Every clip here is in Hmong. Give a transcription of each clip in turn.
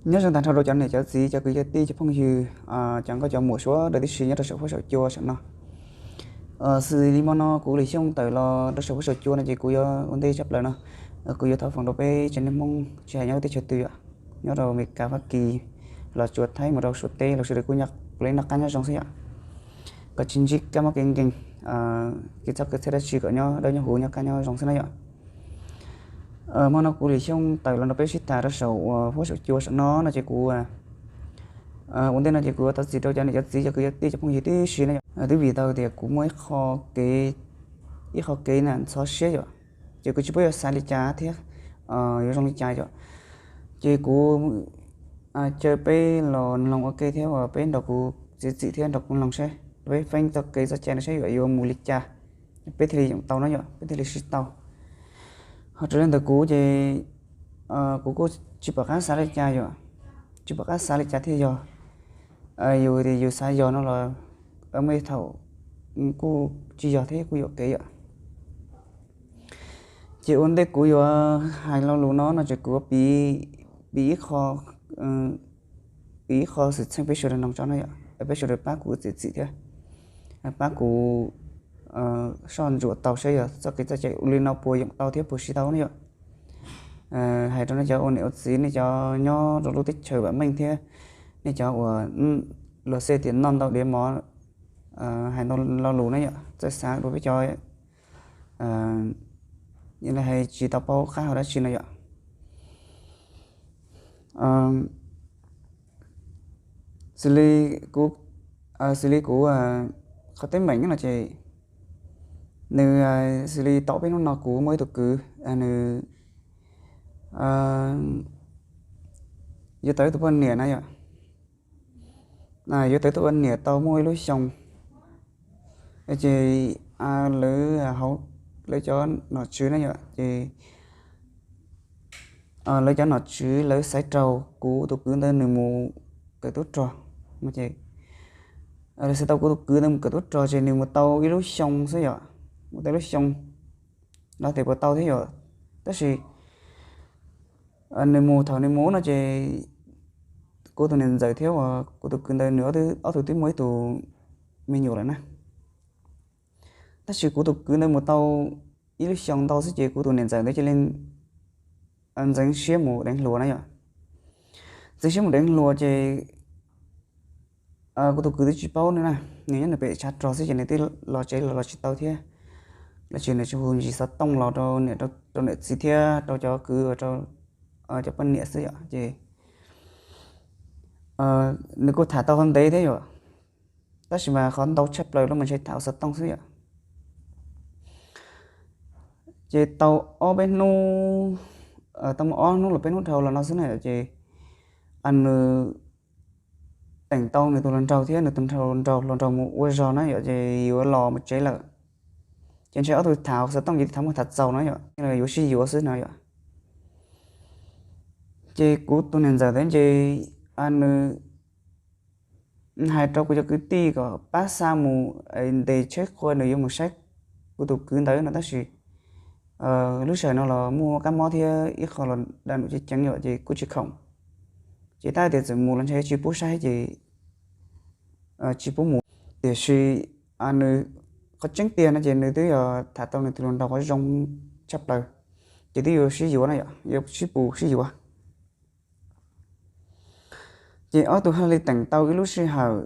Nyob zoo tag nrho rau cov niam cov txiv, cov kwv cov tij, cov phooj ywg, cov nkauj cov muam sawv daws tib si nyob rau saum huab saum cua saum no. Xws li hmo no kuv Lis Xyooj tawm los rau saum huab saum cua no ces kuv yuav ua ntej tshaj plaws no, kuv yuav thov foom rau peb tsev neeg Hmoob tsis hais nyob teb chaws twg yom, nyob rau Amelikas, Fab Kis, los tsuas Thaib mus rau Suav teb los sawv daws kuj nyob, kuv li noj qab nyob zoo xwb yom. Kom tsis ntsib kab mob kev nkeeg, kev txhob kev txhij dab tsi, kom nyob dawb nyob huv nyob qab nyob zoo xwb na yom. Hmo no kuv Lis Xyooj tawm los nrog peb sib tham rau saum uas huab saum cua saum no no ces kuv ua ntej no ces kuv yuav thov txim rau cov niam cov txiv, cov kwv cov tij, cov phooj ywg tib si na yom. Twb vim tau tias kuv muaj ib qho kev, ib qho kev na ntxhov siab yom, ces kuv tsis paub yuav xav li cas thiab yuav zoo li cas yom. Ces kuv caw peb los mloog ua ke thiab uas peb nrog kuv txiav txim thiab nrog kuv mloog seb peb feeb txoj kev txoj cai no seb yuav yuav mus li cas peb thiaj li yeem tau no yom, peb thiaj li sib tau. Ho raws li ntawm kuv ces kuv kuj tsis pom qab xav li cas yom, tsis pom qab xav li cas thiaj yog. Yus tias yus xav yog no los muaj ib thaum kuj tsis yog thiab kuj yuam kev yom. Ces ua ntej kuv yuav hais lo lus no no ces kuv piv, piv ib qho, piv ib qho xwm txheej peb sawv daws mloog tso no yom, peb sawv daws pab kuv txiav txim thiab pab kuv soj ntsuam tau seb yog txoj kev txoj cai ua li no puas yeem tau thiab puas sib tau no yom. Hais rau nej cov ua niam ua txiv, nej cov nyob rau lub teb chaws vam meej thiab nej cov uas luag xej tias noj ntau diav mov, hais ntau lo lus na yom, txawj xav dua peb cov hais tsis tau paub qab hau dab tsi no yom. Xws li kuv, xws li kuv qhov teeb meem no ces nws, xws li tau peb hnub no kuv muaj ib tug kwv, nws yuav tau ib tug poj niam na yom. Yuav tau ib tug poj niam tau muaj ib lub xyoo, ces lawv hauv, lawv cov nom tswv na yom, ces lawv cov nom tswv lawv xaiv raug kuv tus kwv ntawd nws mus kawm tub rog. Lawv xaiv tau kuv tus kwv ntawd mus kawm tub rog ces nws mus tau ib lub xyoo xwb yom, mus tau ib lub xyoo los tias puas tau thiab yom. Tab sis nws mus, thaum nws mus no ces kuv tus niam ntxawm thiab uas kuv tus kwv ntawd nws ob tug twb muaj ib tug me nyuam lawm na. Tab sis kuv tus kwv ntawd mus tau ib lub xyoo ntau xwb ces kuv tus niam ntxawm ntawd cia li ntxeev siab mus deev hluas na yom. Ntxeev siab mus deev hluas ces kuv tus kwv twb tsis paub na, nws nyob nws pem tshav rog xwb ces nws twb los tsev los los tsis tau thiab. Los tsev nws tsuas hu ntsis xov tooj los rau niam, rau niam txiv thiab rau cov kwv, cov poj niam xwb yom. Ces nws kuj tham tau qhov ntev thiab yom, tab sis mas qhov ntau tshaj plaws los mas ntshe tham xov tooj xwb yom. Ces tau ob peb hnub, tau muaj ob hnub los peb hnub dhau los no xwb na yom, ces nws teem tau nws tus hluas nraug thiab nws tus hluas nraug hluas nraug mus ua zog na yom, ces yuav los mus tsev lawm. Ces ntshe ob tug tham xov tooj ces tham muaj tham txaus no yom, yuav sib yuav xwb no yom. Ces kuv tus niam ntxawm ntawd ces nws hais rau kuv cov kwv tij kom pab xa mus ntes tsheb qhua, nws yuav mus saib kuv tus kwv ntawd no, tab sis lub sij hawm no los muaj kab mob thiab ib qho los dag num ceev ceev yom, ces kuj tsis khoom. Ces tab tias txawm mus los ntshe tsis pub saib ces tsis pub mus. Tiam sis nws, qhov tseeb tiag no ces nws twb yog tham tau nws tus hluas nraug qhov zoo tshaj plaws, ces twb yuav sib yuav no yom, yuav sib pus sib yuav. Ces ob tug thiaj li teem tau ib lub sij hawm,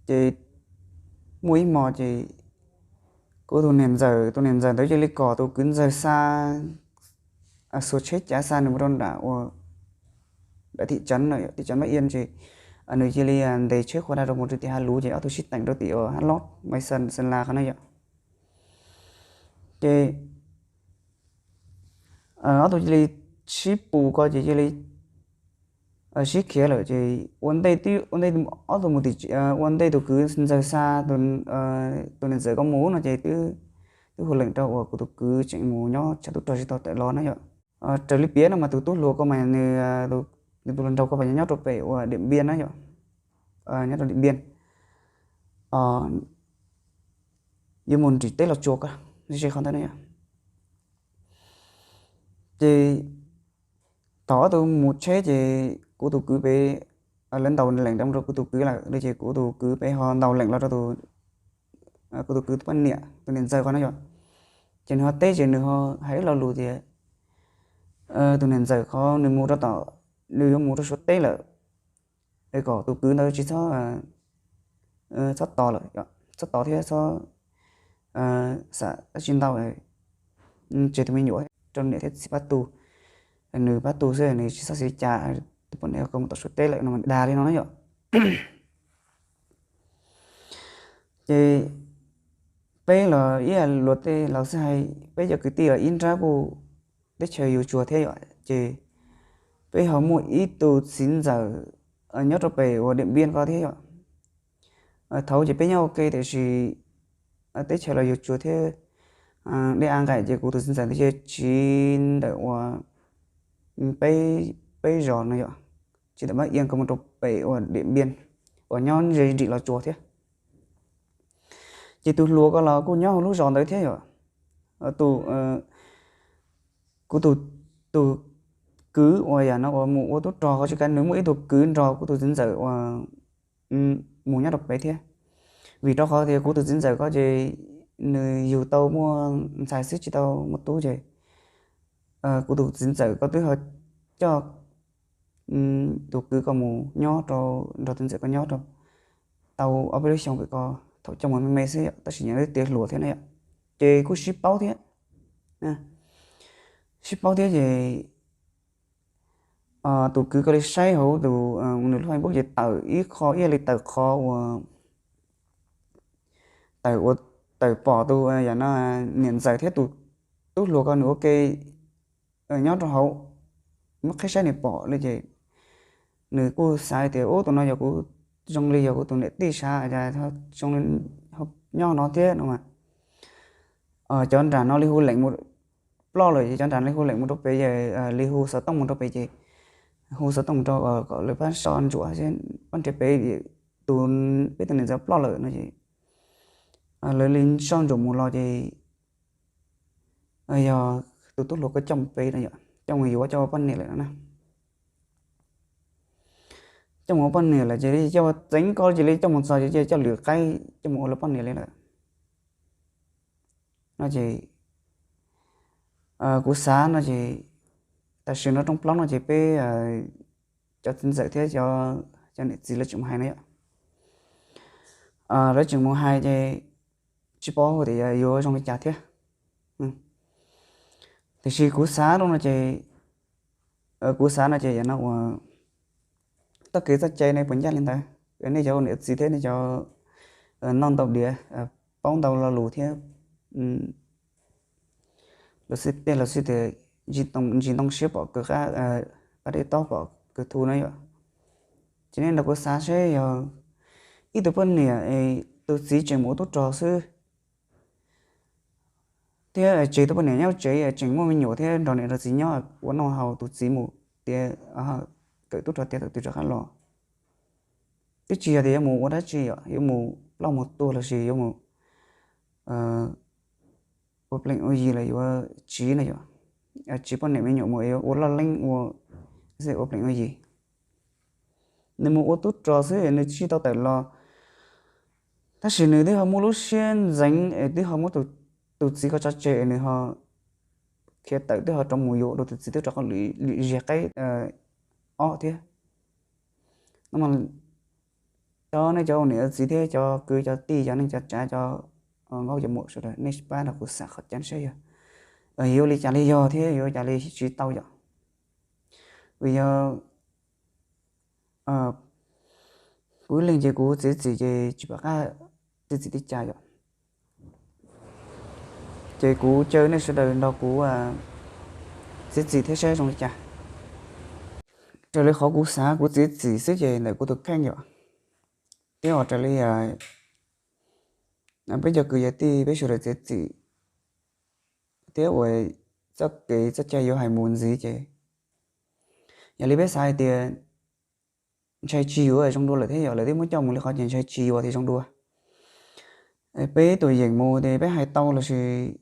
ces muaj ib hmo ces kuv tus niam ntxawm, tus niam ntxawm ntawd cia li kom tus kwv ntxawg xa, xuas tsheb cav xa nws mus rau nram ua, nram thim tsav, thim tsav Mab Iab ces nws cia li ntes tsheb qhua dag rau mus rau tim hav luv, ces ob tug sib teem rau tim ua Hab Lob, Mai Xas, Xas Las qhov no yom. Ces ob tug cia li sib pus ko ces cia li sib khiav lawm. Ces ua ntej, ua ntej ob tug mus tim, ua ntej tus kwv ntxawg xa tus niam ntxawm ko mus no ces twb hu lees rau uas kuv tus kwv tseem mus nyob tshav tub rog tsis tau tawm los na yom. Raws li piav no mas tus tub hluas ko mas nws, nws tus hluas nraug ko mas nyob rau pem uas Diam Npiaj na yom, nyob rau Diam Npiaj, yuav mus nrim teb Los Tsuas ko, nws qhov ntawd na yom. Ces Thaum ob tug mus tsheb ces kuv tus kwv pem, lawv ntaus leem rau kuv tus kwv lawm no ces kuv tus kwv pem ho ntaus leem los rau kuv tus kwv tus poj niam tus niam ntxawm qhov no yom. Ces nws ho teb ces nws ho hais ib lo lus tias tus niam ntxawm qhov nws mus rau tom, nws yuav mus rau Suav teb lawm, es kom tus kwv ntawd tsis txhob, txhob tos lawm, txhob tos thiab txhob xam dab tsi ntau, tseg tus me nyuam rau niam thiab txiv pab tu, nws pab tu xwb, nws tsis txhob xav li cas, tus poj niam koj mus tom Suav teb lawm no dag li no na yom. Ces peb los ib yam luag tej laus xwb hais, peb cov kwv tij los ib nrab kuj teb chaws yuav tsuag thiab yom, ces peb ho muaj ib tug txiv ntxawm nyob rau pem uas Diam Npiaj ko thiab yom. Thaud ces peb nyob ua ke tiam sis teb chaws los yuav tsuag thiab dej av nqaim ces kuv tus txiv ntxawm ntawd cia li tsiv ntawm uas peb, peb zos no yom, tsiv ntawm Mab Iab ko mus rau pem uas Diam Npiaj uas nyob ze nrim Los Tsuas thiab. Ces tus hluas ko los kuj nyob hauv lub zos ntawd thiab yom. Tus, kuv tus, tus kwv uas yam no uas mus ua tub rog qhov tsis kav, nws muaj ib tug kwv nrog kuv tus txiv ntxawm uas mus nyob rau pem thiab. Vim rau qhov tias kuv tus txiv ntxawm ko ces nws yug tau muaj ntxhais xwb tsis tau muaj tub ces kuv tus txiv ntxawm ko twb ho coj tus kwv ko mus nyob rau, nrog tus ntxawm ko nyob rau tau ob peb lub xyoo pem ko, thaum coj mus me me xwb yom, tab sis nyob twb tiav hluas thiab na yom, ces kuj sib paub thiab. Sib paub thiab ces tus kwv ko li saib hauv tus, nws lub Facebook ces tawm ib qho ib yam li tawm qhov uas tawm, tawm pom tus yam no niam ntxawm thiab tus tub hluas ko nws ua ke nyob rau hauv, muab qhib saib nws pom li ces nws kuj xav hais tias ub tus no yog kuv, zoo li yog kuv tus niam tij sav, zoo li nyob no thiab no mas. Cov nram no li hu leem mus, ploj lawm ces cov nram no li hu leem mus rau pem ces li hu xov tooj mus rau pem ces hu xov tooj mus rau kom lawv pab soj ntsuam, pab nrhiav pem, tus, peb tus niam ntxawm ploj lawm no ces lawv li soj ntsuam mus los ces yog tus tub hluas ko coj mus pem no yom, coj mus yuav coj ua poj niam lawm no na. Coj mus ua poj niam lawm ces coj ua txeev ko ces li coj mus txog ces coj lwm qaib coj mus ua lawv poj niam li lawm no ces kuv xav no ces tam sim no rooj plaub no ces peb cov txiv ntxawm thiab cov niam txiv lawv tseem mus hais no yom. Lawv tseem mus hais ces tsis paub tias yuav zoo li cas thiab. Tiam sis kuv xav rau no ces, kuv xav no ces yog no uas txoj kev txoj cai nej puas ncaj li ntawd, nej cov ua niam txiv thiab nej cov noj ntau diav, paub ntau lo lus thiab los xij tej los xij tias ntsis ntoo siab pom kawg qab, qab dej tob pom kawg thu na yom. Ces nej nrog kuv xav seb yog ib tug poj niam es tus txiv tseem mus ua tub rog xwb thiab tseg tus poj niam nyob tsev tseem muaj me nyuam thiab nrog niam nrog txiv nyob ua noj haus, tus txiv mus tiav, kawm tub rog tiav thaum twg rov qab los, twb tsis yog tias yuav mus ua dab tsi yom, yuav mus ploj mus tuag lossis yuav mus ua plees ua yi los yuav tsiv no yom, tsiv poj niam me nyuam mus yuav ua loj leeb ua, ua plees ua yi. Nws mus ua tub rog xwb nws tsis tau tawm los, tab sis nws twb ho muaj lub siab ntxeev es twb ho muab tus txiv ko tso tseg es nws ho khiav tawm twb ho rov mus yuav rau tus txiv twb rov qab lwm ziag qaib ob thiab. Cov nej cov ua niam ua txiv thiab cov kwv cov tij cov neej cov tsav cov nkauj cov muam sawv daws nej pab nrog kuv xam qhov cai seb yog yuav li cas li yog thiab yuav li cas li tsis tau yom. Vim yog kuv ib leeg ces kuv txiav txim ces tsis pom qab txiav txim li cas yom. Ces kuv caw nej sawv daws nrog kuv txiav txim thiab saib zoo li cas. Raws li qhov kuv xav kuv txiav txim xwb ces ntawm kuv tus kheej yom, thiab ua raws li peb cov kwv yog tij peb sawv daws txiav txim thiab ua txoj kev txoj cai yuav hais mus ntxiv ces yog li peb xav hais tias ntshai tsis yuav zoo dua lawm thiab yom, lawv twb muab coj mus li qhov ces ntshai tsis yuav thiaj zoo dua. Peb tus yeem mus ces peb hais tau lossis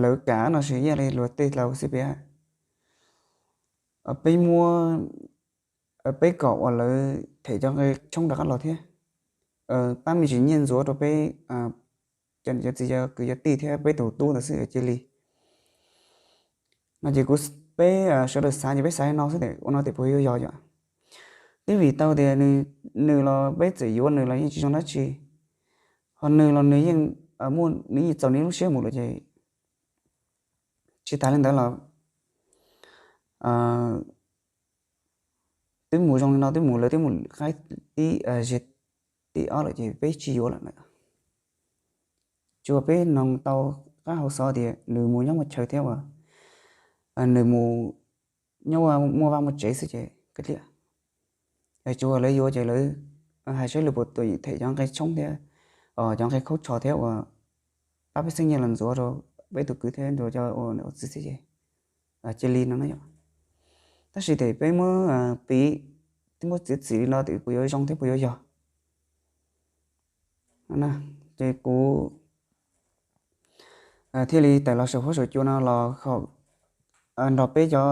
lawv kam no sis ib yam li luag tej laus xwb peb peb muab, peb kom uas lawv them cov nqe tshoob rov qab los thiab, pab me ntsis nyiaj ntxuav rau peb cov niam cov txiv cov kwv cov tij thiab peb tus tub ntawd xwb cia li. No ces kuv, peb sawv daws xav ces peb xav li no xwb, ua no tias puas yuav yog yom? Twb vim tau tias nws los peb txawm yuav nws los yeej tsis zoo dab tsi, ho nws los nws yeej muaj, nws yeej txaus nws lub siab mus lawm ces tsis tas li ntawd los twb mus zoo li no, twb mus lawv twb mus qaib tib, zes tib ob lawm ces peb tsis yuav lawm na. Tsuas peb noog tau qab hau xov tias nws mus nyob mus chaw thiab uas nws mus nyob muaj vaj muaj tsev xwb ces kav liam. Tsuas lawv yuav ces lawv hais saib lawv puas tuaj them cov nqe tshoob thiab cov nqe khaub tsho thiab uas pab peb xeeb nyiaj los ntxuav rau peb tus kwv thiab ntxuav cov ua niam ua txiv xwb ces cia li no na yom. Tab sis tes peb muab piv, twb muab txiav txim li no tes puas yuav zoo thiab puas yuav yog? Ces kuv thiaj li tawm los saum huab saum cua no los nrog peb cov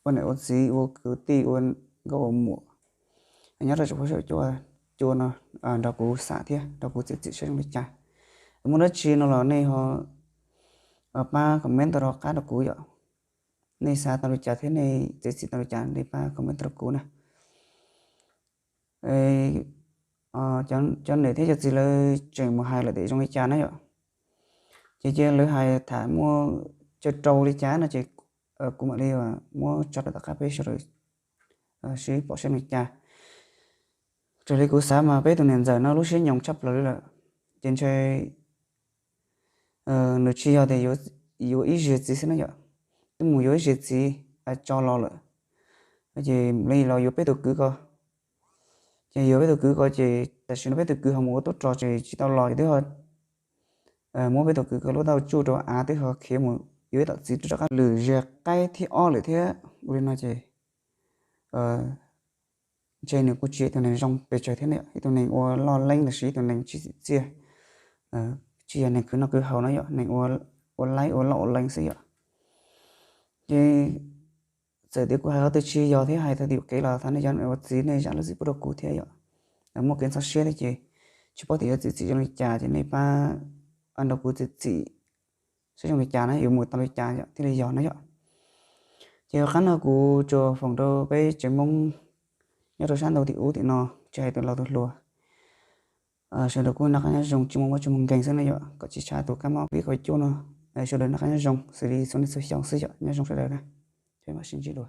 ua niam ua txiv ua kwv tij ua nkauj ua muam nyob rau saum huab saum cua no nrog kuv xam thiab nrog kuv txiav txim saib zoo li cas. Muaj dab tsi no los nej ho pab comment tau rov qab rau kuv yom. Nej xav tau li cas thiab nej txiav txim tau li cas nej pab comment tau rau kuv na. Cov niam thiab cov txiv lawv tseem mus hais lawm tias zoo li cas na yom. Ces cia lawv hais tham muaj caw rau li cas no ces kuv mam li muab tso rau tom qab peb sawv daws sib pom saib zoo li cas. Raws li kuv xav mas peb tus niam ntxawm no lub siab nyoos tshaj plaws li lawm, ces ntshe nws tsis yog tias yuav ib zaug txiv xwb na yom. Twb mus yuav ib zaug txiv tso los lawm, ces li los yuav peb tus kwv ko. Ces yuav peb tus kwv ko ces tam sim no peb tus kwv ho mus ua tub rog ces tsis tau los ces twb ho muab peb tus kwv ko lub taub hau tsuj rau av twb ho khiav mus yuav ib tom txiv rov qab lwm zes qaib thib ob lawm thiab. Ua li no ces ntshe nws kuj tsis yog ib tug neeg zoo pes tsawg thiab na yom, ib tug neeg ua loj leeb los sis ib tug neeg tsis txim txiaj, tsis yog neeg khwv noj khwv haus no yom, neeg ua laib ua loj ua leeb xwb yom. Ces txawm tias kuv hais qhov twg tsis yog thiab hais tau tim kev los thov nej cov niam ua txiv nej zam lub txim pub rau kuv thiab yom. Muaj kev ntxhov siab thiab ces tsis paub tias yuav txiav txim zoo li cas ces nej pab nrog kuv txiav txim saib zoo li cas na, yuav mus tau li cas yom thiaj li yog na yom. Ces qab no kuv tsuas foom rau peb tsev Hmoob nyob rau sab ntuj tim ub tim no, tsis hais tus laus tus hluas, sawv daws kuj noj qab nyob zoo, tsis muaj mob tsis muaj nkeeg xwb na yom, kom tsis tshaj tus kab mob covid kaum cuaj no. Sawv daws noj qab nyob zoo xws li txhua niaj txhua xyoo xwb yom, nyob zoo sawv daws na. Mam sib ntsib dua.